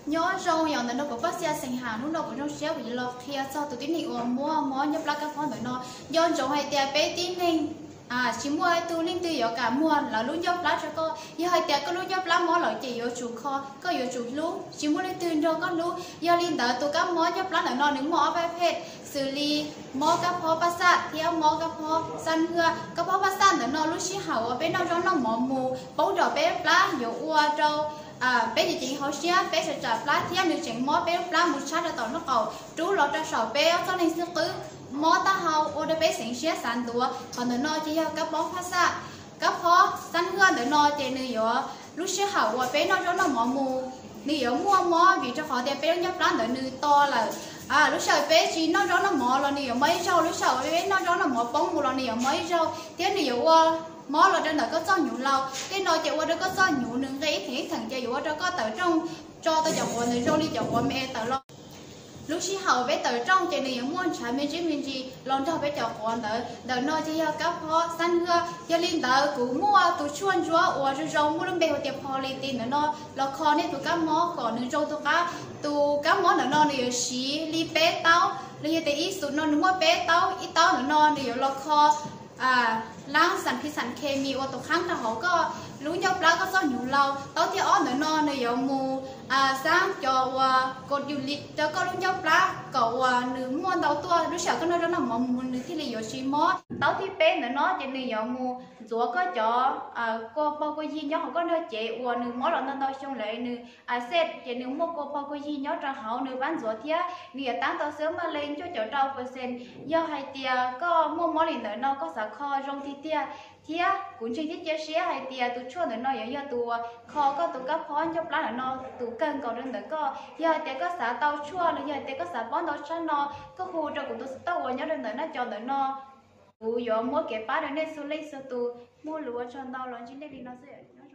Nyob zoo, yog ntawm no kuv Paj Xia Xeem Ham, hnub no kuv zoo siab kuv yuav los qhia txog tus tib neeg uas muaj mob nyob plab kab phob ntawm no. Nco ntsoov hais tias peb tib neeg tsis muaj ib tug leej twg yuav kam muag lawv lub ncob plab rau koj. Yog hais tias koj lub ncob plab mob lawm ces yuav tsum kho, koj yuav tsum hlub, tsis muaj leej twg nrog koj hlub. Yog li ntawd tus kab mob ncob plab ntawm no nws muaj ob pab phej, xws li mob kab phob paj xaj thiab mob kab phob xab hwj. Kab phob paj xaj ntawm no lub sij hawm uas peb noj zaub noj mov mus poob rau peb plab yuav ua rau peb cev ceev hauv siab, peb sawv tsam plab thiab nws tseem mob peb lub plab mus tshab rau tom nraub qaum, rub los rau saum peb ob txoj neeg xwb qwb, mob taub hau ua rau peb xeev siab xav ntuav. Qhov ntawm no ces yog kab phob paj xaj. Kab phob xab hwj ntawm no ces nws yuav lub sij hawm uas peb noj zaub noj mov mus, nws yuav muaj mob vim rau qhov tias peb lub ncob plab ntawd nws to lawm. Lub sij hawm peb tsis noj zaub noj mov los nws yuav mob ib zaug, lub sij hawm peb noj zaub noj mov poob mus los nws yuav mob ib zaug, thiab nws yuav ua mob los rau ntawm koj txoj hnyuv laus. Tej no ces ua rau koj txoj hnyuv nws nqe ib theem ib theem ces yuav ua rau koj tawm rooj tso tau cov quav ntawd zoo li cov quav me tawm los. Lub sij hawm peb tawm rooj ces nws yuav muaj ntshav me ntsis me ntsis los nrog peb cov quav ntawd. Ntawm no ces yog kab phob xab hwj. Yog li ntawd kuv muaj tus tshuaj ntsuab uas zoo zoo muaj lub npe hu tias Pho Li Ti ntawm no los kho nej tus kab mob kom nws zoo tus qab. Tus kab mob ntawm no nws yuav siv li peb taub, los yog tias ib xus no nws muaj peb taub, ib taub ntawm no nws yuav los kho laab xam phis xam khes mis ua tus qhaab rau hauv koj lub ncob plab koj txoj hnyuv laus. Taub thib ob ntawm no nws yuav mus xaab cov uas kod yus li rau koj lub ncob plab kom uas nws muaj ntau tuaj, lub sij hawm koj noj zaub noj mov mus nws thiaj li yuav tsis mob. Taub thib peb ntawm no ces nws yuav mus ntxuav koj cov kua pog kua yig nyob hauv koj nrog cev uas nws mob los ntau ntau xyoo lawm nws xej ces nws muaj kua pog kua yig nyob rau hauv nws pab ntxuav thiab nws yuav taab tau xwb maj li cuaj caum rau percent. Yog hais tias koj muaj mob li ntawm no koj xav kho zoo tiag tiag thiab kuv ntseeg thiab cia siab hais tias tus tshuaj ntawm no yuav yog tus uas kho koj tus kab phob ncob plab ntawm no tus kawg nkaus rau ntawm koj. Yog hais tias koj xav tau tshuaj los yog hais tias koj xav paub ntau tshaj no, koj hu rau kuv tus xov tooj uas nyob rau ntawm nab co ntawm no. Kuv yuav muab kev pab rau nej txhua leej txhua tus. Muaj lus ua tsaug ntau los ntsib nej li no xwb.